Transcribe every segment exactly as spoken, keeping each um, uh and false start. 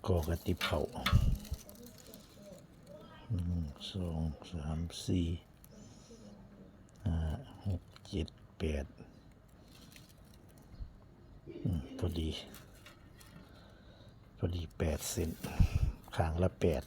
กอกระติบเข้า หนึ่ง สอง สาม สี่ ห้า หก เจ็ด แปด อืม พอดี พอดีแปดเซน ข้างละแปด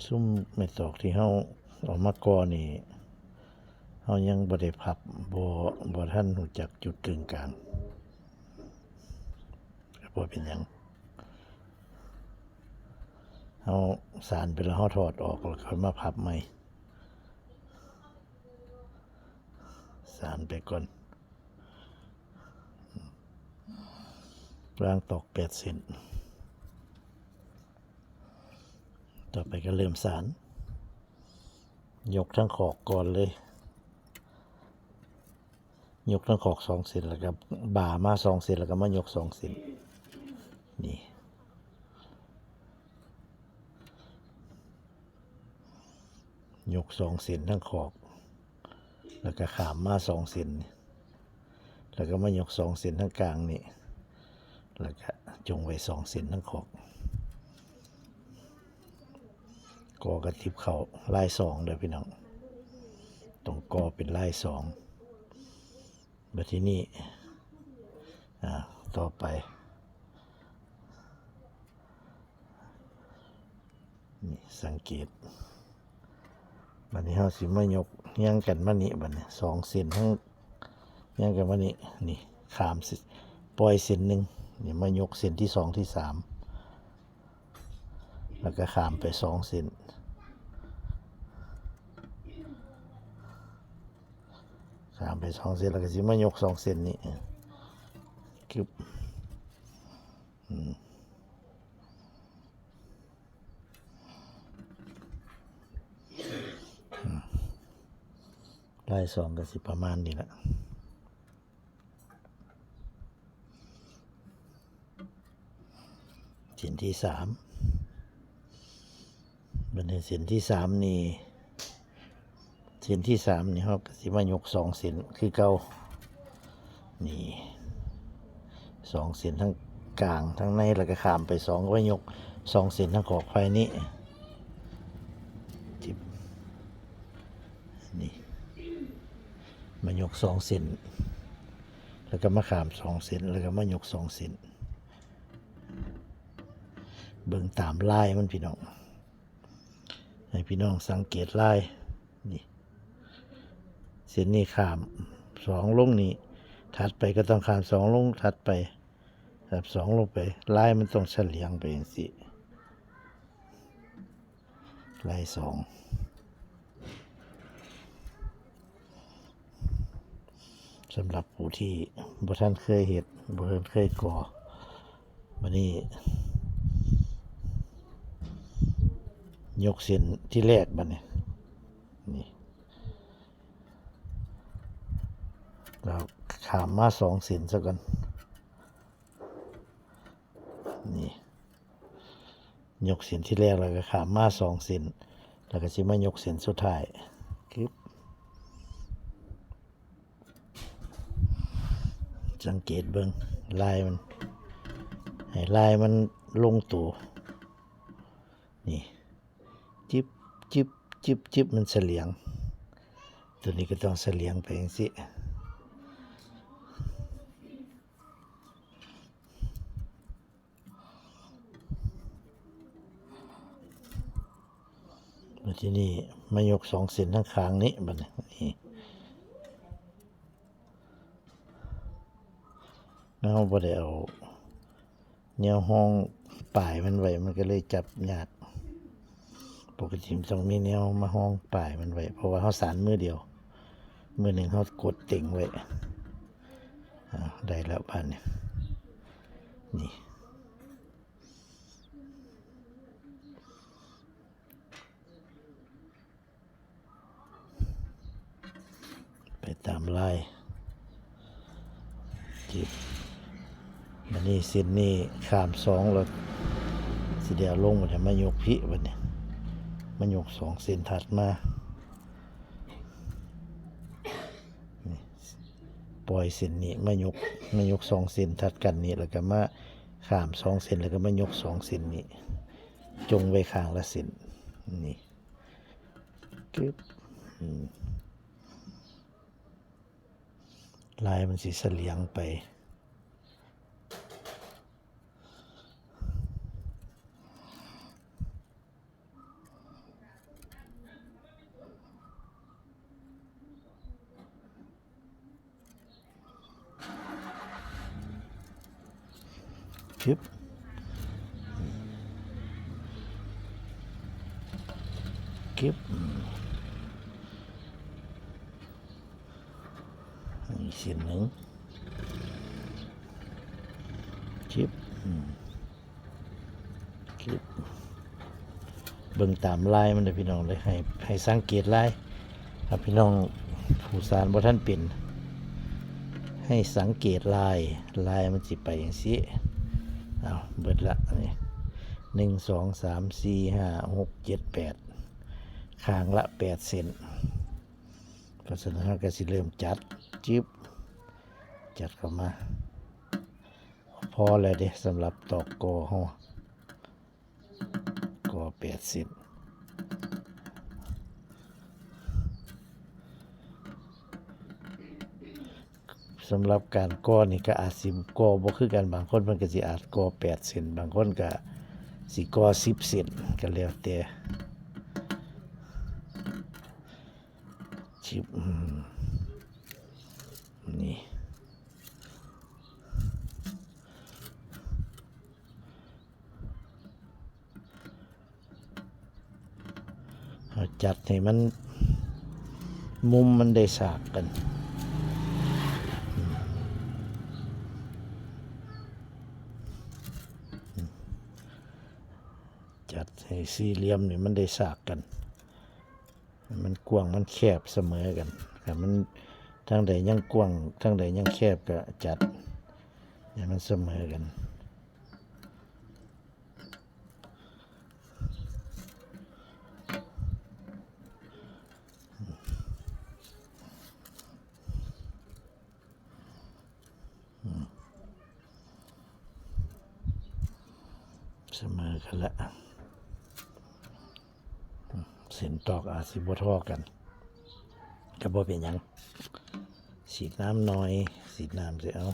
ซุมไม้ตอกที่เฮาเอามาก่อนี่ เฮายังบ่ได้พับ บ่ บ่ทันรู้จักจุดกึ่งกลาง ก็บ่เป็นหยัง เฮาสานไปแล้วเฮาถอดออกแล้วค่อยมาพับใหม่ สานไปก่อน วางตอกแปดเซน ต่อไปก็เริ่มสาน ยกทั้งขอกก่อนเลย ยกทั้งขอกสองเซน แล้วก็บ่ามาสองเซน แล้วก็มายกสองเซน นี่ ยกสองเซนทั้งขอก แล้วก็ข้ามมาสองเซน แล้วก็มายกสองเซนทั้งกลางนี่ แล้วก็จงไว้สองเซนทั้งขอก กอกระติบเข้าลายสองเด้อพี่น้อง ต้องกอเป็นลายสอง บัดทีนี้ อ่า ต่อไป นี่สังเกต บัดนี้เฮาสิมายกเรียงกันมานี่ บัดนี้สองเส้นทั้งเรียงกันมานี่ นี่ข้ามเส้น ปล่อยเส้นหนึ่ง นี่มายกเส้นที่สองที่สาม แล้วก็ข้ามไปสองเส้น ข้ามไปสองเส้น แล้วก็สิมายกสองเส้นนี้ กึบ อืม อืม ลายสองก็สิประมาณนี้แหละ เส้นที่สาม บัดนี้เส้นที่สามนี่ เส้นที่สามนี่เฮาก็สิมายกสองเส้นคือเก่า นี่ สองเส้นทั้งกลางทั้งใน แล้วก็ข้ามไปสอง ก็มายกสองเส้นทั้งขอบไฟนี้ จิบ นี่ มายกสองเส้น แล้วก็มาข้ามสองเส้น แล้วก็มายกสองเส้น เบิ่งตามลายมันพี่น้อง ให้พี่น้องสังเกตลาย นี่ เส้นนี้ข้ามสองลงนี่ ถัดไปก็ต้องข้ามสองลง ถัดไป ครับ สองลงไป ลายมันต้องเฉลียงไปจังซี่ ลายสอง สำหรับผู้ที่บ่ทันเคยเฮ็ด บ่ทันเคยก่อ บัดนี้ ยกเส้นที่แรกบัดนี้ นี่ แล้วข้ามมาสองเส้นซะก่อน นี่ ยกเส้นที่แรก แล้วก็ข้ามมาสองเส้น แล้วก็สิมายกเส้นสุดท้าย กึบ สังเกตเบิ่งลายมัน ให้ลายมันลงตัว นี่ จิบ จิบ จิบ จิบ มันเฉลียง ตัวนี้ก็ต้องเฉลียงไปจังซี่ มาที่นี่ มายกสองเส้นทั้งข้างนี้ บัดนี้ นี่ เฮาบ่ได้เอาแนวห้องปลายมันไว้ มันก็เลยจับยาก ปกติมันต้องมีแนวมาห้องปลายมันไว้ เพราะว่าเฮาสานมือเดียว มือหนึ่งเฮากดเต็งไว้ อ่า ได้แล้วบัดนี้ นี่ ไปตามลาย จิบ บัดนี้เส้นนี้ข้ามสองแล้ว สิได้เอาลงบัดนี้ มายกพี้บัดนี้ มายกสองเส้นถัดมา นี่ ปล่อยเส้นนี้มายก มายกสองเส้นถัดกันนี่ แล้วก็มาข้ามสองเส้น แล้วก็มายกสองเส้นนี้ จ่งไว้ข้างละเส้น นี่ กึบ อืม ลายมันสิเสลียงไป กึบ กึบ อืม อีกเส้นหนึ่ง กึบ อืม กึบ เบิ่งตามลายมันเด้อพี่น้องเด้อ ให้ ให้สังเกตลาย ถ้าพี่น้องผู้สานบ่ทันเป็น ให้สังเกตลาย ลายมันสิไปจั่งซี้ เอา เบิดละ อันนี้ หนึ่ง สอง สาม สี่ ห้า หก เจ็ด แปด ข้างละแปดเส้น เพราะฉะนั้นเราก็สิเริ่มจัด จึ๊บ จัดเข้ามา พอแล้วเด้ สำหรับตอกกอเฮา กอแปดเส้น สำหรับการกอนี่ก็อาจสิกอบ่คือกัน บางคนเพิ่นก็สิอาจกอแปดเส้น บางคนก็สิกอสิบเส้น ก็แล้วแต่ ชิบ อืม นี่ เอาจัดให้มัน มุมมันได้สากกัน จัดให้สี่เหลี่ยมนี่มันได้สากกัน มันกว้างมันแคบเสมอกัน ถ้ามันทางใดยังกว้าง ทางใดยังแคบก็จัดให้มันเสมอกัน เสมอกันละ เส้นตอกอาจสิบ่เท่ากัน ก็บ่เป็นหยัง สีดน้ำหน่อย สีดน้ำสิเอา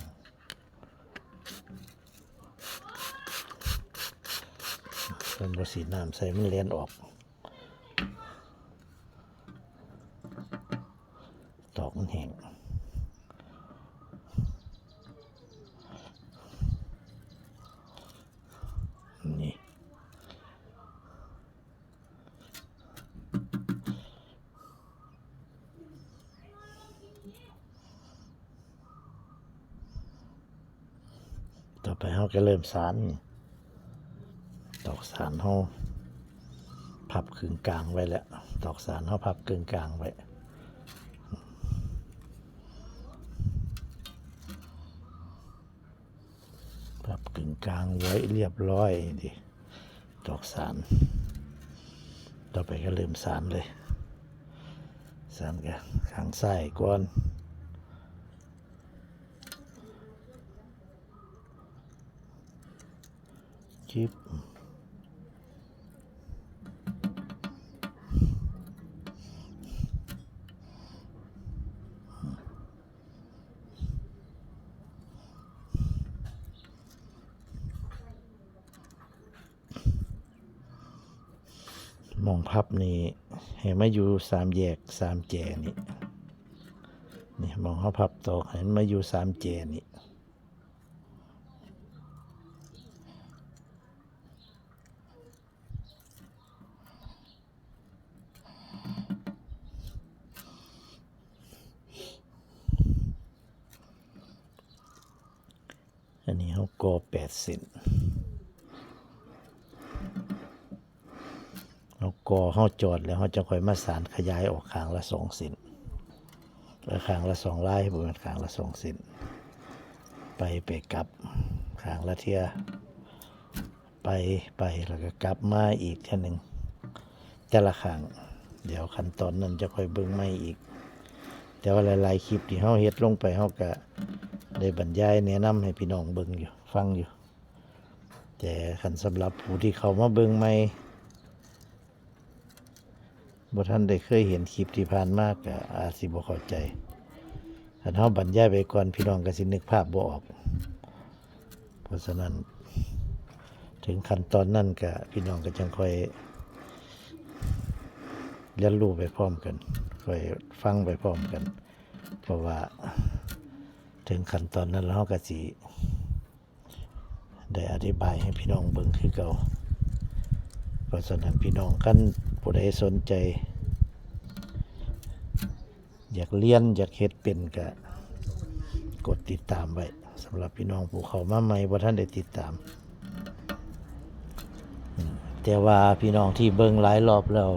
เพิ่นบ่สีดน้ำใส่มันแล่นออก ตอกมันแห้ง นี่ ต่อไปเราก็เริ่มสาน ตอกสานเราพับครึ่งกลางไว้แล้ว ตอกสานเราพับครึ่งกลางไว้ พับครึ่งกลางไว้เรียบร้อย นี่ ตอกสาน ต่อไปก็เริ่มสานเลย สานก็ข้างซ้ายก่อน จึ๊บ หม่องพับนี่ให้มาอยู่สามแยก สามแจนี่ นี่หม่องเราพับตอกให้มันมาอยู่สามแจนี่ อันนี้เรากอแปดเส้น เรากอเราจอดแล้ว เราจะค่อยมาสานขยายออกข้างละสองเส้น เออ ข้างละสองลาย บ่แม่นข้างละสองเส้น ไป ไปกลับ ข้างละเทื่อ ไป ไป ไป แล้วก็กลับมาอีกเทื่อหนึ่ง แต่ละข้าง เดี๋ยวขั้นตอนนั้นจะค่อยเบิ่งใหม่อีก แต่ว่าหลายๆคลิปที่เฮาเฮ็ดลงไป เฮาก็ได้บรรยายแนะนำให้พี่น้องเบิ่งอยู่ ฟังอยู่ แต่คันสำหรับผู้ที่เข้ามาเบิ่งใหม่ บ่ทันได้เคยเห็นคลิปที่ผ่านมาก็อาจสิบ่เข้าใจ คันเฮาบรรยายไปก่อน พี่น้องก็สินึกภาพบ่ออก เพราะฉะนั้น ถึงขั้นตอนนั้นก็ พี่น้องก็จั่งค่อยเรียนรู้ไปพร้อมกัน ค่อยฟังไปพร้อมกัน เพราะว่าถึงขั้นตอนนั้นแล้ว เฮาก็สิ ได้อธิบายให้พี่น้องเบิ่งคือเก่า เพราะฉะนั้นพี่น้องคันผู้ใดสนใจ อยากเรียน อยากเฮ็ดเป็นก็กดติดตามไว้ สำหรับพี่น้องผู้เข้ามาใหม่บ่ทันได้ติดตาม อืม แต่ว่าพี่น้องที่เบิ่งหลายรอบแล้ว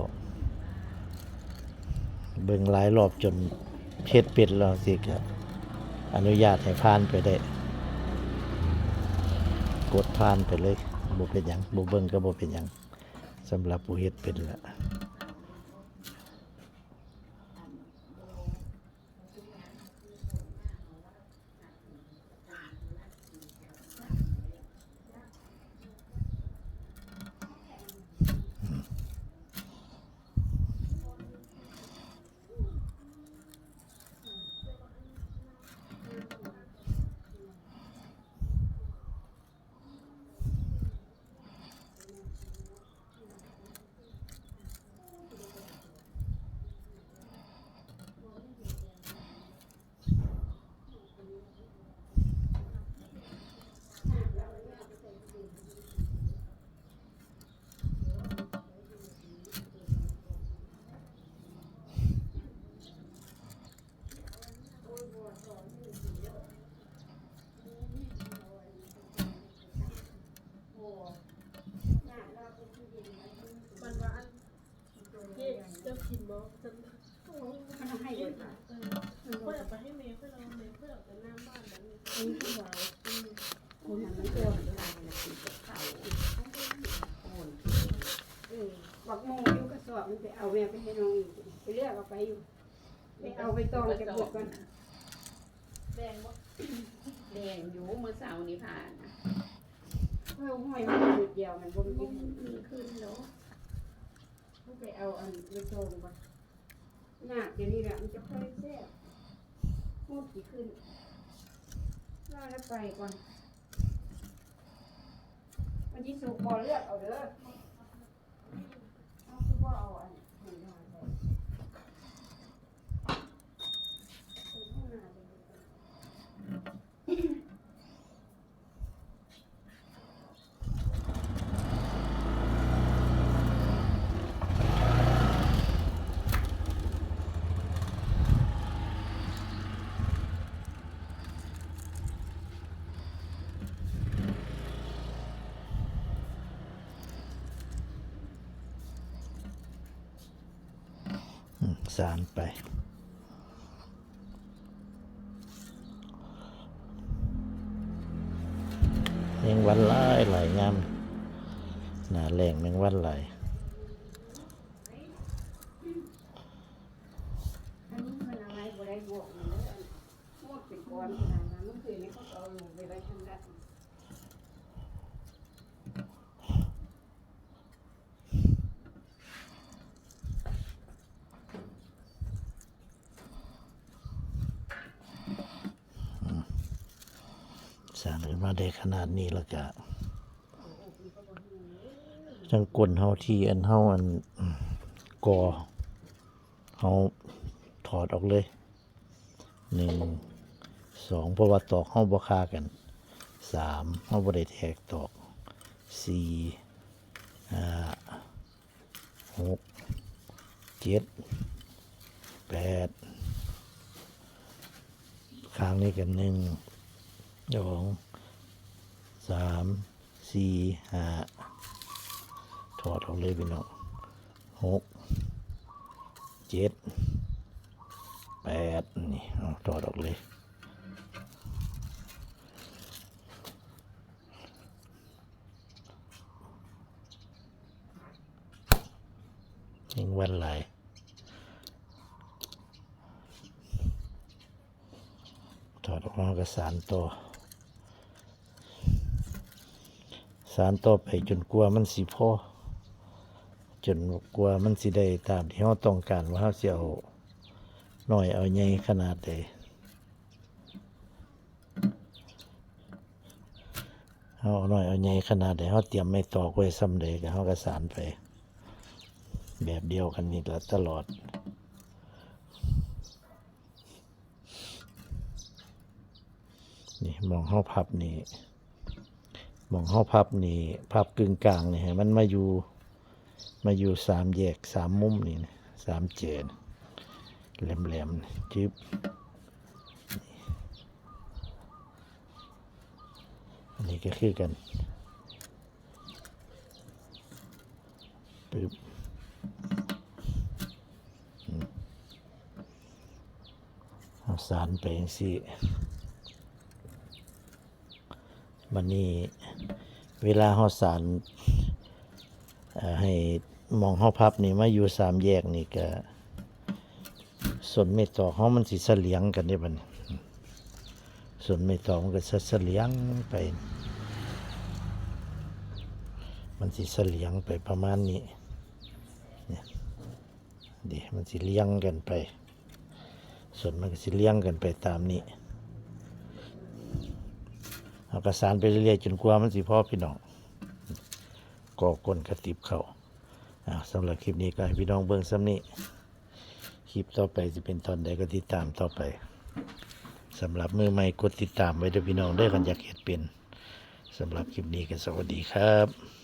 เบิ่งหลายรอบจนเฮ็ดเป็นแล้วสิก็อนุญาตให้ผ่านไปได้ กดผ่านไปเลย บ่เป็นหยัง บ่เบิ่งก็บ่เป็นหยัง สำหรับผู้เฮ็ดเป็นละ มันว่าอัน เจ๊ เจ้ากินบ่ เจ้า มันให้เบิดค่ะ เออ ค่อยเอาไปให้แม่ ค่อยเอาแม่ ค่อยเอาแต่น้ำบ้านนั้นนี่ อันนี้คือหวาน อืม คนมันโดนตายนะ กินกับข้าว โอน เออ บักโมอยู่กระสอบ มันไปเอาแม่ไปให้น้องอีก ไปเลือกเอาไปอยู่ ไปเอาไปตองจะบวกกัน แบ่งบ่ แบ่งอยู่ มื้อเช้านี้ผ่าน เออ ห้อยมันนิดเดียว มันบ่มี บ่มีขึ้นแล้ว มันไปเอาอันไปตองก่อน หน้าเดี๋ยวนี้แหละมันจะค่อยแซ่บ พูดสิขึ้น รอแล้วไปก่อน มันสิสุกบ่เลือกเอาเด้อ เอาคือบ่เอาอันนี้มาใส่ อืม สานไป แมงวันหลายหลายยาม หน้าแล้งแมงวันหลาย อันนี้มันเอาไว้บ่ได้บวกมันเลย อันหมดเป็นก้อนขนาดนั้น เมื่อคืนนี้เขาก็เอาลงไปไว้ทางด้าน สานขึ้นมาได้ขนาดนี้แล้วก็ จั่งก้นเฮาที่อันเฮาอัน ก่อ เฮาถอดออกเลย หนึ่ง สอง เพราะว่าตอกเฮาบ่คากัน สาม เฮาบ่ได้แทกตอก สี่ ห้า หก เจ็ด แปด ข้างนี้ก็หนึ่ง สอง สาม สี่ ห้า ถอดออกเลยพี่น้อง หก เจ็ด แปด นี่ เอา ถอดออกเลย เ แมงวันหลาย ถอดออกมาก็สานต่อ สานต่อไปจนกว่ามันสิพอ จนกว่ามันสิได้ตามที่เราต้องการ ว่าเราสิเอาน้อยเอาใหญ่ขนาดใด เราเอาน้อยเอาใหญ่ขนาดใด เราเตรียมไม้ตอกไว้ส่ำใด ก็เราก็สานไป แบบเดียวกันนี่ละตลอด นี่หม่องเราพับนี่ หม่องเราพับนี่ พับกึ่งกลางนี่ ให้มันมาอยู่ มาอยู่สามแยก สามมุมนี่นะ สามแจนี่ แหลมๆนี่ จึ๊บ อันนี้ก็คือกัน ปึ๊บ อืม เอาสานไปจั่งซี้ บัดนี้ เวลาเราสาน เอ่อ ให้หม่องเราพับนี่มาอยู่สามแยกนี่ก็ ส้นไม้ตอกเรามันสิเสลียงกันเด้บัดนี้ ส้นไม้ตอกมันก็สิเสลียงไป มันสิเสลียงไปประมาณนี้ เนี่ย เด้ มันสิเรียงกันไป ส้นมันก็สิเรียงกันไปตามนี้ เราก็สานไปเรื่อยๆ จนกว่ามันสิพอพี่น้อง ก็ก้นกระติบเข้า อ่า สำหรับคลิปนี้ก็ให้พี่น้องเบิ่งส่ำนี้ คลิปต่อไปสิเป็นตอนใดก็ติดตามต่อไป สำหรับมือใหม่กดติดตามไว้เด้อพี่น้องเด้อ คันอยากเฮ็ดเป็น สำหรับคลิปนี้ก็สวัสดีครับ